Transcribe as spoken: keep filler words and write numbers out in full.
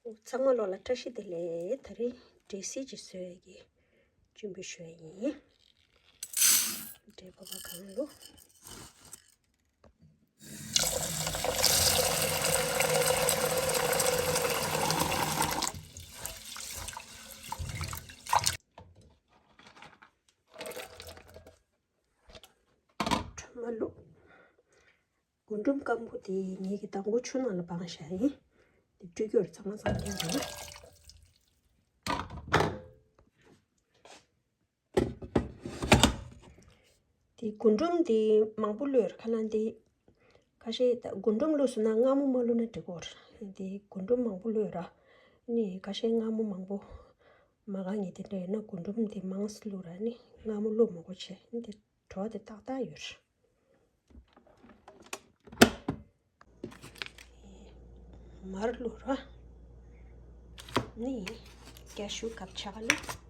ཚང་མ་ལོ་ལ་བཀྲ་ཤིས་བདེ་ལེགས། ད་རེས་འབྲས་སིལ་ཅིག་བཟོ་ཡས་ཀྱི་ཅུང་བུ་ཞུ་ཡ་ཡིན། འབྲས་བོ་བ་གང་ལུ། ཁྲོན་མ་བླུགས། རྒུན་འབྲུམ་སྐམ་པོ་དེ་ངེད་ཀྱི་དང་པོ་ཆུ་ནང་ལ་སྦངས་བཞག་ཡིན། དེ་བཀྲུ་རྒྱུར་ཚང་མ་ཚང་རྒྱུ་རེད། དེ་རྒུན་འབྲུམ་དེ་མང་པོ་བླུགས་ཡོད་རེད། ཁ་ལག་འདི་ཁ་ཤས་ད་རྒུན་འབྲུམ་བླུགས་སོང་ན་མངར་མོ་མ་བླུགས་ན་འགྲིག་གོ་རེད། དེ་རྒུན་འབྲུམ་མང་པོ་བླུགས་ཡོད་ར། ནི་ཁ་ཤས་མངར་མོ་མང་པོ་མ་དགའ་མཁན་དེ་འདྲ་ཡོད་ན་རྒུན་འབྲུམ་དེ་མང་ཙམ་བླུགས་ར། ནི་མངར་མོ་བླུགས་མང་པོ་བྱས་ནི་དེ་བྲོ་བ་དེ་ཏག་ཏག་ཡོད་རེད། མར་བླུགས་ར། ནི་རྒྱ་ཤུག་གབ་ཆག་ལ།